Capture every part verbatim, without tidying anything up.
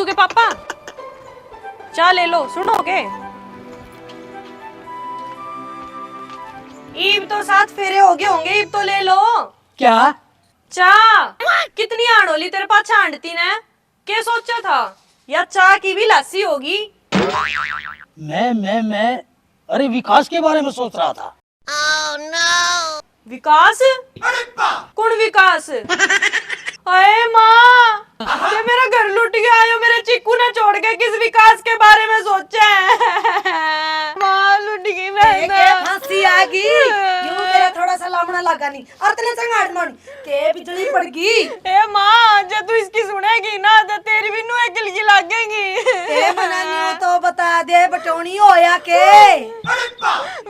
के पापा, चाय ले लो। सुनोगे? ईब तो सात फेरे हो गए होंगे, ईब तो ले लो। क्या? चाय। कितनी आड़ोली तेरे पास छांटती ने। क्या सोचा था? या चाय की भी लासी होगी। मैं मैं मैं अरे, विकास के बारे में सोच रहा था। विकास? कौन विकास? अरे माँ, ये मेरा घर लुट गया। आयो मेरे चिक्कू ने छोड़ के किस विकास के बारे में सोचा है? माँ, लुट गई मैं। फांसी आ गई। यूं मेरा थोड़ा सा लामना लगा नहीं। और तने चंगाड़ मानी के बिजली पड़ गई। ए माँ, जे तू इसकी सुनेगी ना, तो तेरी भी नू अकल की लागेगी। ए मना न्यू तो बता दे, बटोनी होया के?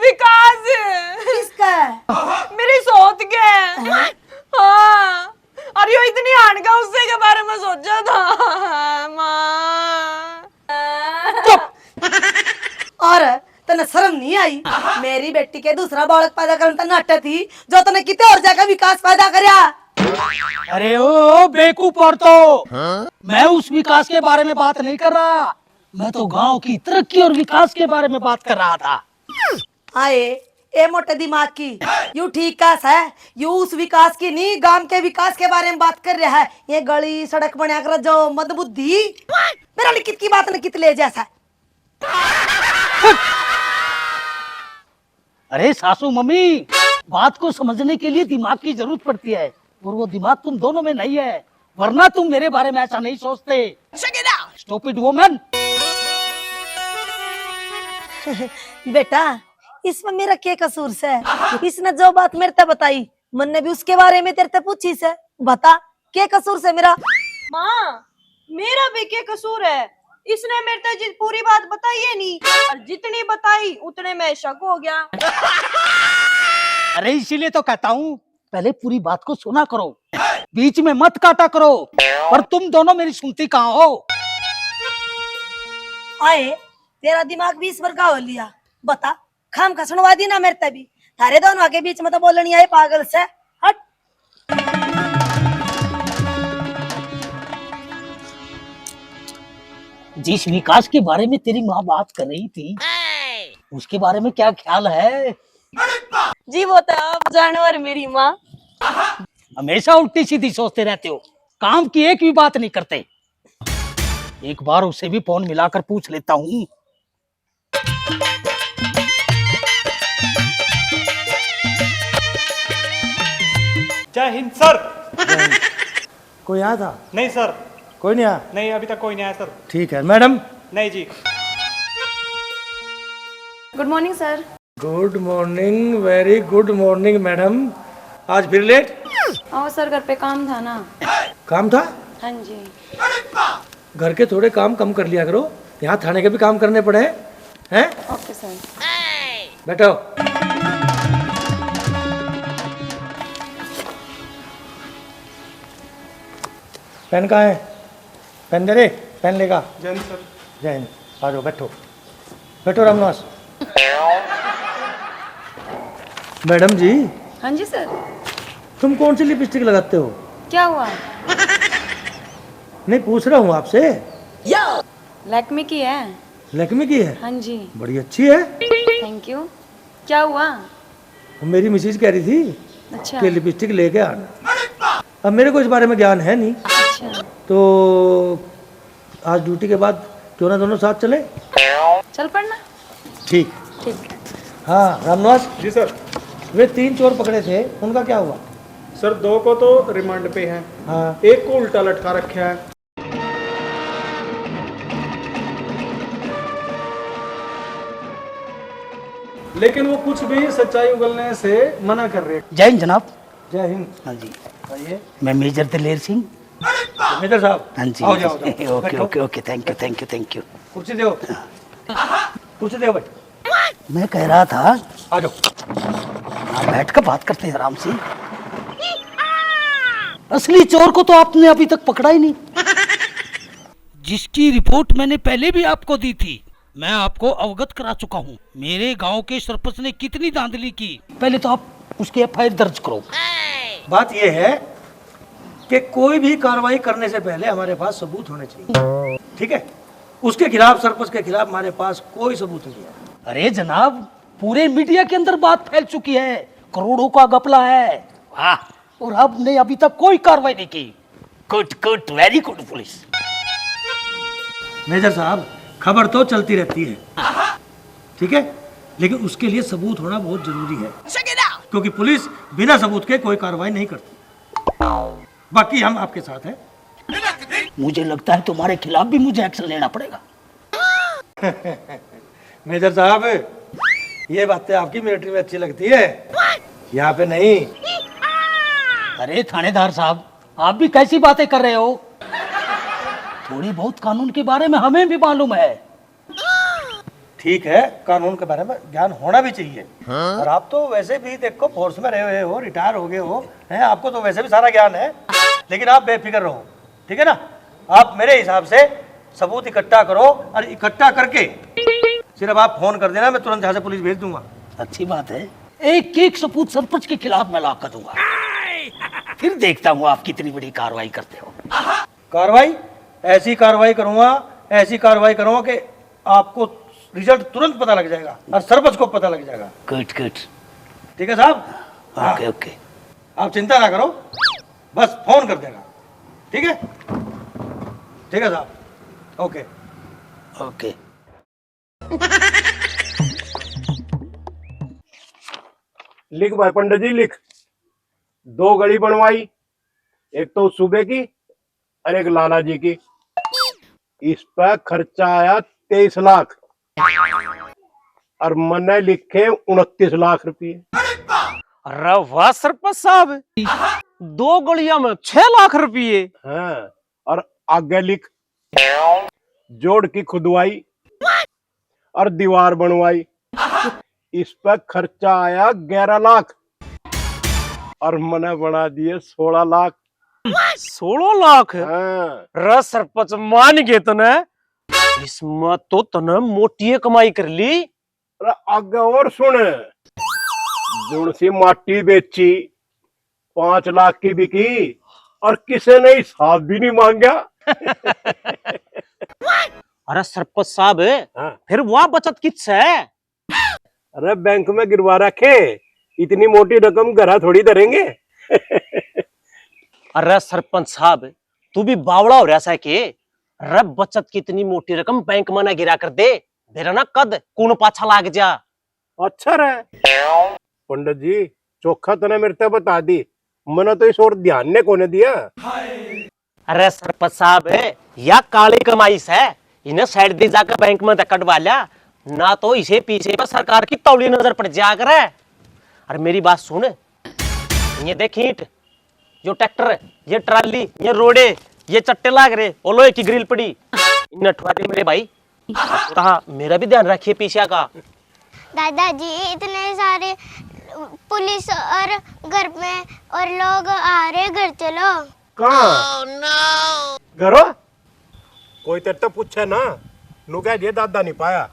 विकास। किसका? मेरी सौत के। हाँ। और यो इतनी हांड का उससे के बारे में सोचा था। माँ। चुप। और तन्ने शर्म नहीं आई? मेरी बेटी के दूसरा बालक पैदा करने तन्ने अट्टे थी, जो तन्ने किते और जाकर विकास पैदा करया। अरे ओ, ओ बेवकूफ औरतों, मैं उस विकास के बारे में बात नहीं कर रहा, मैं तो गांव की तरक्की और विकास के बारे में बात कर रहा था। आए, ए मोटे दिमाग की, यू ठीक का सै? यू उस विकास की नहीं, गांव के विकास के बारे में बात कर रहा है। ये गली सड़क बना कर जो मंदबुद्धि, मेरा लिखित की बात न कित ले जैसा। अरे सासू मम्मी, बात को समझने के लिए दिमाग की जरूरत पड़ती है, और वो दिमाग तुम दोनों में नहीं है, वरना तुम मेरे बारे में ऐसा नहीं सोचते। Stupid woman। बेटा, इसमें मेरा के कसूर से? इसने जो बात मेरे ते बताई, मन्ने भी उसके बारे में तेरे ते पूछी से। बता, के कसूर से मेरा? माँ, मेरा भी के कसूर है? इसने मेरे ते जि-, पूरी बात बताई है नहीं, और जितनी बताई उतने में शक हो गया। अरे इसीलिए तो कहता हूँ, पहले पूरी बात को सुना करो, बीच में मत काटा करो। पर तुम दोनों मेरी सुनती कहाँ हो? आए, तेरा दिमाग भी इस वर्गा हो लिया। बता, खाम खसणवा दी ना मेरे ते भी। थारे दोनों के बीच में तो बोलनी आई पागल से। हट। जिस विकास के बारे में तेरी माँ बात कर रही थी, उसके बारे में क्या ख्याल है? जी, वो तो आप जानो और मेरी माँ। हमेशा उल्टी सीधी सोचते रहते हो, काम की एक भी बात नहीं करते। एक बार उसे भी फोन मिलाकर पूछ लेता हूँ। जय हिंद सर। कोई आया था? नहीं सर। कोई नहीं आया? नहीं, अभी तक कोई नहीं आया सर। ठीक है मैडम। नहीं जी। Good morning sir. Good morning, very good morning madam. आज फिर लेट? आओ सर, घर पे काम था ना। काम था? हाँ जी। घर के थोड़े काम कम कर लिया करो, यहाँ थाने के भी काम करने पड़े हैं। Okay sir. बैठो। पेन कहाँ है? पेन दे रे, पेन लेगा। जय हिंद सर। जय हिंद। आ जाओ, बैठो, बैठो रामनिवास। मैडम जी। हाँ जी सर। तुम कौन सी लिपस्टिक लगाते हो? क्या हुआ? नहीं, पूछ रहा हूँ आपसे। लैक्मे की है। लैक्मे की है? हाँ जी। बड़ी अच्छी है। Thank you. क्या हुआ? वो मेरी मिसेज कह रही थी अच्छा। कि लिपस्टिक लेके आना। अब मेरे को इस बारे में ज्ञान है नहीं। अच्छा। तो आज ड्यूटी के बाद क्यों ना दोनों साथ चले? चल पड़ना। ठीक। ठीक। हाँ रामनिवास। जी सर। वे तीन चोर पकड़े थे, उनका क्या हुआ? सर, दो को तो रिमांड पे है। हाँ। एक को उल्टा लटका रखा है। लेकिन वो कुछ भी सच्चाई उगलने से मना कर रहे हैं। जय हिंद जनाब। जय हिंद। हाँ जी। आइए। मैं मेजर दलेर सिंह। मेजर साहब, हाँ जी। आओ जी, आओ जी, आओ। ओके, बैठो। Okay, okay, thank you, thank you, thank you। कुर्सी दो। कुर्सी दो भाई। मैं कह रहा था, आ जाओ। हाँ, बैठ कर बात करते हैं आराम से। असली चोर को तो आपने अभी तक पकड़ा ही नहीं। जिसकी रिपोर्ट मैंने पहले भी आपको दी थी, मैं आपको अवगत करा चुका हूँ। मेरे गांव के सरपंच ने कितनी धांधली की। पहले तो आप उसकी एफआईआर दर्ज करो। बात यह है, कि कोई भी कार्रवाई करने से पहले हमारे पास सबूत होने चाहिए, ठीक है? उसके खिलाफ, सरपंच के खिलाफ हमारे पास कोई सबूत नहीं है। अरे जनाब, पूरे मीडिया के अंदर बात फैल चुकी है, करोड़ों का घपला है। वाह। और आपने अभी तक कोई कार्रवाई नहीं की। Good, good, very good police. Major साहब, खबर तो चलती रहती है, ठीक है, लेकिन उसके लिए सबूत होना बहुत जरूरी है, क्योंकि पुलिस बिना सबूत के कोई कार्रवाई नहीं करती। बाकी हम आपके साथ हैं। मुझे लगता है तुम्हारे खिलाफ भी मुझे एक्शन लेना पड़ेगा। मेजर साहब, ये बातें आपकी मिलिट्री में अच्छी लगती है, यहाँ पे नहीं। अरे थानेदार साहब, आप भी कैसी बातें कर रहे हो? थोड़ी बहुत कानून के बारे में हमें भी मालूम है। ठीक है, कानून के बारे में ज्ञान होना भी चाहिए। हाँ? और आप तो वैसे भी देखो, फोर्स में रहे हुए हो, रिटायर हो गए हो, हैं, आपको तो वैसे भी सारा ज्ञान है। लेकिन आप बेफिक्र रहो, ठीक है ना? आप मेरे हिसाब से सबूत इकट्ठा करो और इकट्ठा करके सिर्फ आप फोन कर देना, मैं तुरंत यहाँ से पुलिस भेज दूंगा। अच्छी बात है, एक एक सबूत सरपंच के खिलाफ मैं ला कर दूंगा। फिर देखता हूँ आप कितनी बड़ी कार्रवाई करते हो। कार्रवाई? ऐसी कार्रवाई करूंगा, ऐसी कार्रवाई करूंगा कि आपको रिजल्ट तुरंत पता लग जाएगा और सरपंच को पता लग जाएगा। Good, good. ठीक है साहब? ओके, हाँ। ओके। आप चिंता ना करो, बस फोन कर देना, ठीक है? ठीक है साहब, ओके। ओके। लिख भाई पंडित जी, लिख। दो गली बनवाई, एक तो सूबे की और एक लाला जी की। इस पर खर्चा आया तेईस लाख और मन्ने लिखे उनतीस लाख रुपये। अरे वाह सरपंच साहब, दो गलियां में छह लाख रुपये। हाँ, और आगे लिख, जोड़ की खुदवाई और दीवार बनवाई, इस पर खर्चा आया ग्यारह लाख और मने बना दिए सोलह लाख। सोलह लाख? हाँ। रे सरपंच, मान गए तने। इसमें तो तने मोटी कमाई कर ली। अरे आगे और सुन, जोन सी माटी बेची, पांच लाख की बिकी और किसी ने हिसाब भी नहीं मांगा। अरे सरपंच साहब, हाँ। फिर वह बचत किस है? अरे बैंक में गिरवा रखे, इतनी मोटी रकम घरा थोड़ी धरेंगे। अरे सरपंच साहब, तू भी बावला हो रहा है के? अरे बचत की इतनी मोटी रकम बैंक में ना गिरा कर दे, बेरा ना कद कौन पाछा लाग जा। अच्छा रे पंडित जी, चोखा तने मेरे ते बता दी, मने तो इस और ध्यान ने कोने दिया। अरे सरपंच साहब, या काली कमाई से, इन्हें साइड दी जाकर बैंक में तक कटवा लिया, ना तो इसे पीछे पर सरकार की तौली नजर पड़ जाया करे। अरे मेरी बात सुन, ये देख ईंट, यो ट्रैक्टर, ये ट्राली, ये रोड़े, ये चट्टे लाग रहे, और लोहे की ग्रिल पड़ी, इन्हें उठवा दे मेरे भाई। कहा मेरा भी ध्यान रखिए पीछा का। दादाजी, इतने सारे पुलिस और घर में और लोग आ रहे, घर चलो। कहाँ? घरों? कोई तेरे तो पूछे ना, नु कह दिए दादा नहीं पाया।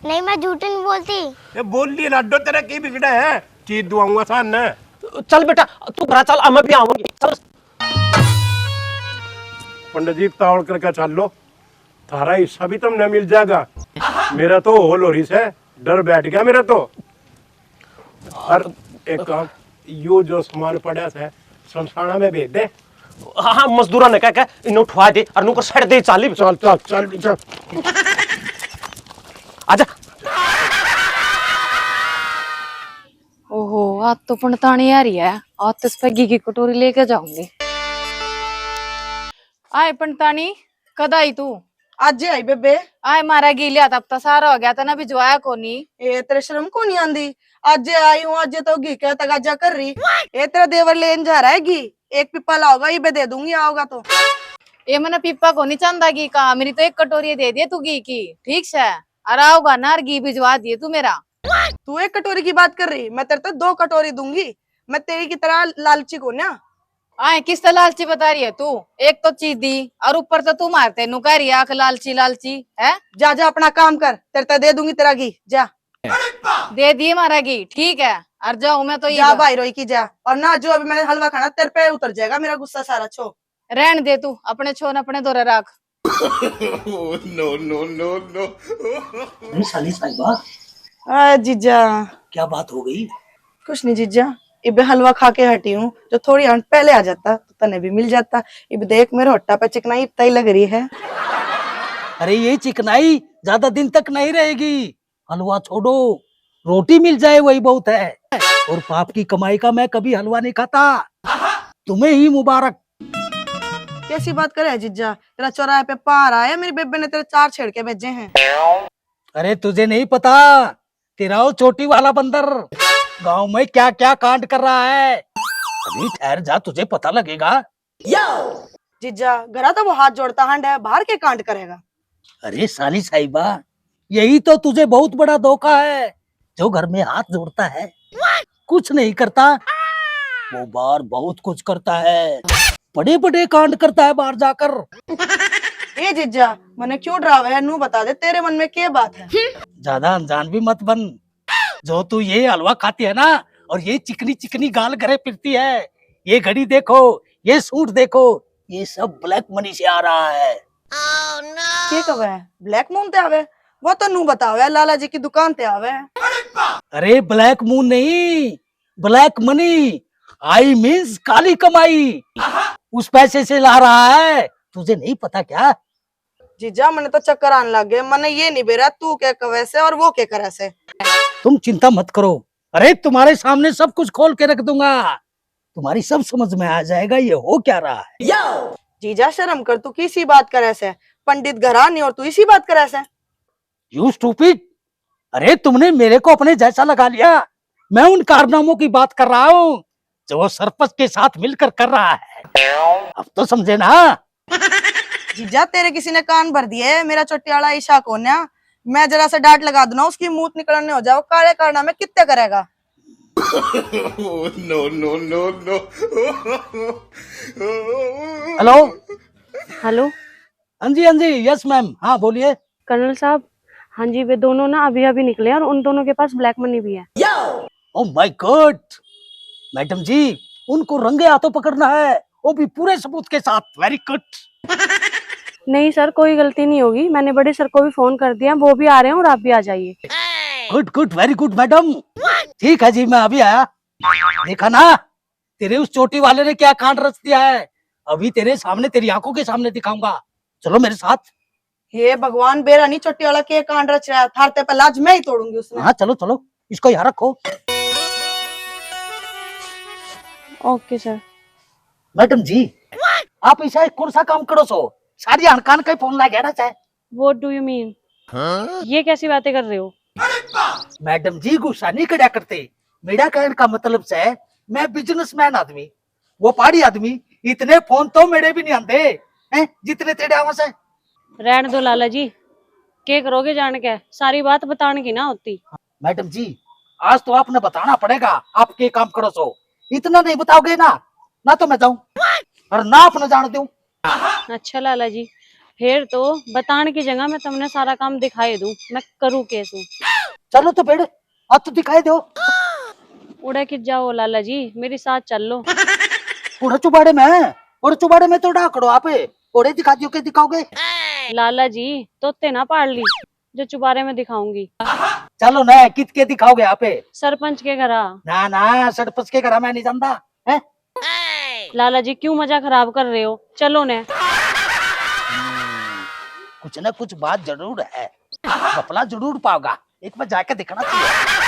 नहीं, मैं झूठ नहीं बोलती। ये बोल ली लाडो, तेरा की बिगड़ा है? चीज दुआऊंगा सान ने। चल बेटा, तू घर चल, मैं भी आऊंगी। चल। पंडित जी, तावड़ करके चल लो, थारा हिस्सा भी तुमने मिल जाएगा। मेरा तो होल हो रही से, डर बैठ गया मेरा तो। और एक काम, यो जो सामान पड़ा है, शमशाना में भेज दे। हाँ, हाँ, मजदूरा ने कह के इन्हें उठवा दे और नुकर सड़ दे, चाली। चल, चल, चल, चल। आजा। ओहो, आज तो पंडतानी आ रही है, आज तो इस पे घी की कटोरी लेके जाऊंगी। आए पंडतानी, कद आई तू? आज आई बेबे। आए मारा घी लिया, तब तो सारा हो गया, तने भी जोया कोनी। ए, तेरे शर्म कोनी आंदी? आज आई हूँ, आज तो घी का तगाजा कर रही। ए, तेरा देवर लेन जा रहा है घी, एक पिप्पा लाओगा, ये दे दूंगी, आओगा तो। ए, मने पिप्पा कोनी चांदा घी का, मेरी तो एक कटोरी दे दिए तू घी की, ठीक से? और आओगा ना, और घी भिजवा दिए तू मेरा। तू एक कटोरी की बात कर रही, मैं तेरे तो दो कटोरी दूंगी। मैं तेरी की तरह लालची कोन्या। आए, किस तरह लालची बता रही है तू? एक तो चीज दी और ऊपर तो तू मारते नु कह रही है, आख लालची लालची है। जा, जा, अपना काम कर, तेरे ते दे दूंगी तेरा घी, जा। दे दिए मारा घी, ठीक है, और जाऊं मैं तो जा इब। भाई रोई की जा, और ना जो अभी मैंने हलवा खाना, तेरे पे उतर जाएगा मेरा गुस्सा सारा। छो। रहन दे तू, अपने छो न अपने धोरे रख। Oh, no, no, no, no। अरे साली साहिबा, आ, जीजा। क्या बात हो गई? कुछ नहीं जीजा, इबे हलवा खा के हटी हूँ, जो थोड़ी आंट पहले आ जाता तो तने भी मिल जाता। इब देख मेरे होठा पे चिकनाई इतना ही लग रही है। अरे ये चिकनाई ज्यादा दिन तक नहीं रहेगी, हलवा छोड़ो, रोटी मिल जाए वही बहुत है। और बाप की कमाई का मैं कभी हलवा नहीं खाता। तुम्हें ही मुबारक। कैसी बात करे है जीजा, तेरा चौराहे पे पार आया, मेरी बेबे ने तेरे चार छेड़ के भेजे हैं। अरे तुझे नहीं पता, तेरा वो चोटी वाला बंदर गांव में क्या क्या कांड कर रहा है। अभी ठहर जा, तुझे पता लगेगा। जीजा, घरा तो वो हाथ जोड़ता हांड है, बाहर के कांड करेगा? अरे साली साहिबा, यही तो तुझे बहुत बड़ा धोखा है। जो घर में हाथ जोड़ता है, कुछ नहीं करता, वो बाहर बहुत कुछ करता है। बड़े बड़े कांड करता है बाहर जाकर। ए जीजा, मने क्यों डरावे है, नू बता दे, तेरे मन में के बात है? ज्यादा अनजान भी मत बन। जो तू ये हलवा खाती है ना, और ये चिकनी चिकनी गाल करे फिरती है, ये घड़ी देखो, ये सूट देखो, ये सब ब्लैक मनी से आ रहा है। के कवे है? ब्लैक मून ते आवे? वो तो नू बतावे, लाला जी की दुकान ते आवे। अरे ब्लैक मून नहीं, ब्लैक मनी, आई मीन्स काली कमाई, उस पैसे से ला रहा है। तुझे नहीं पता क्या? जीजा, मने तो चक्कर आने लग गए, मने ये नहीं बेरा तू के कवे से और वो के करे से। तुम चिंता मत करो, अरे तुम्हारे सामने सब कुछ खोल के रख दूंगा, तुम्हारी सब समझ में आ जाएगा ये हो क्या रहा है। जीजा शर्म कर, तू किसी बात करे से? पंडित घरा नहीं और तू इसी बात करे से? यू स्टूपिड, अरे तुमने मेरे को अपने जैसा लगा लिया, मैं उन कारनामों की बात कर रहा हूँ जो वो सरपंच के साथ मिलकर कर रहा है। अब तो समझे ना? जीजा, तेरे किसी ने कान भर दिए, मेरा चोटी वाला ईशा कोन्या। मैं जरा सा डांट लगा दूं ना, उसकी मूत निकलने हो जाओ, काले कारनामे कितने करेगा? Oh, no, no, no, no। Hello. Hello. हाँ जी, हाँ जी, यस मैम, हाँ बोलिए। कर्नल साहब, हाँ जी, वे दोनों ना अभी अभी निकले हैं और उन दोनों के पास ब्लैक मनी भी है। Oh my God, मैडम जी, उनको रंगे हाथों पकड़ना है, वो भी पूरे सबूत के साथ। Very good। नहीं सर, कोई गलती नहीं होगी, मैंने बड़े सर को भी फोन कर दिया, वो भी आ रहे हैं और आप भी आ जाइए। Good, good, very good madam. ठीक है जी, मैं अभी आया। देखा ना, तेरे उस चोटी वाले ने क्या कांड रच दिया है। अभी तेरे सामने, तेरी आंखों के सामने दिखाऊंगा। चलो मेरे साथ। हे भगवान, बेरा नहीं चोटी वाला के कांड रच रहा है, थारते पहले आज मैं ही तोड़ूंगी उसने। हाँ, चलो चलो, इसको यहाँ रखो। Okay sir. मैडम जी, आप ऐसा कौन सा काम करो सो, सारी हणकान का फोन ला गया ना चाहे। What do you mean? ये कैसी बातें कर रहे हो? मैडम जी, गुस्सा नहीं करा करते। मेरा कहने का मतलब से, मैं बिजनेसमैन आदमी, वो पहाड़ी आदमी, इतने फोन तो मेरे भी नहीं आते हैं जितने तेरे आवा से। रहने दो लाला जी, के करोगे जान के, सारी बात बताने की ना होती। मैडम जी, आज तो आपने बताना पड़ेगा, आप के काम करो सो। इतना नहीं बताओगे ना, ना तो मैं जाऊं और ना आपने जान दूं। अच्छा लाला जी, फिर तो बताने की जगह मैं तुमने सारा काम दिखाई दूं, मैं करूँ के सूं। चलो तो फिर, आज तो दिखाई दो। उड़े कित जाओ लाला जी, मेरी साथ चल लो। उड़े चुबाड़े में, उड़े चुबाड़े में तो डाकड़ो आप, उड़े दिखा दियो, के दिखाओगे? लाला जी, तोते ना पाड़ ली, जो चुबारे में दिखाऊंगी। चलो ना, कित के दिखाओगे आप? सरपंच के घरा। ना ना, सरपंच के घरा मैं नहीं जानता। हैं? लाला जी, क्यों मजा खराब कर रहे हो? चलो ने। कुछ ना कुछ बात जरूर है, घपला जरूर पाओगा। एक बार जाके देखना चाहिए।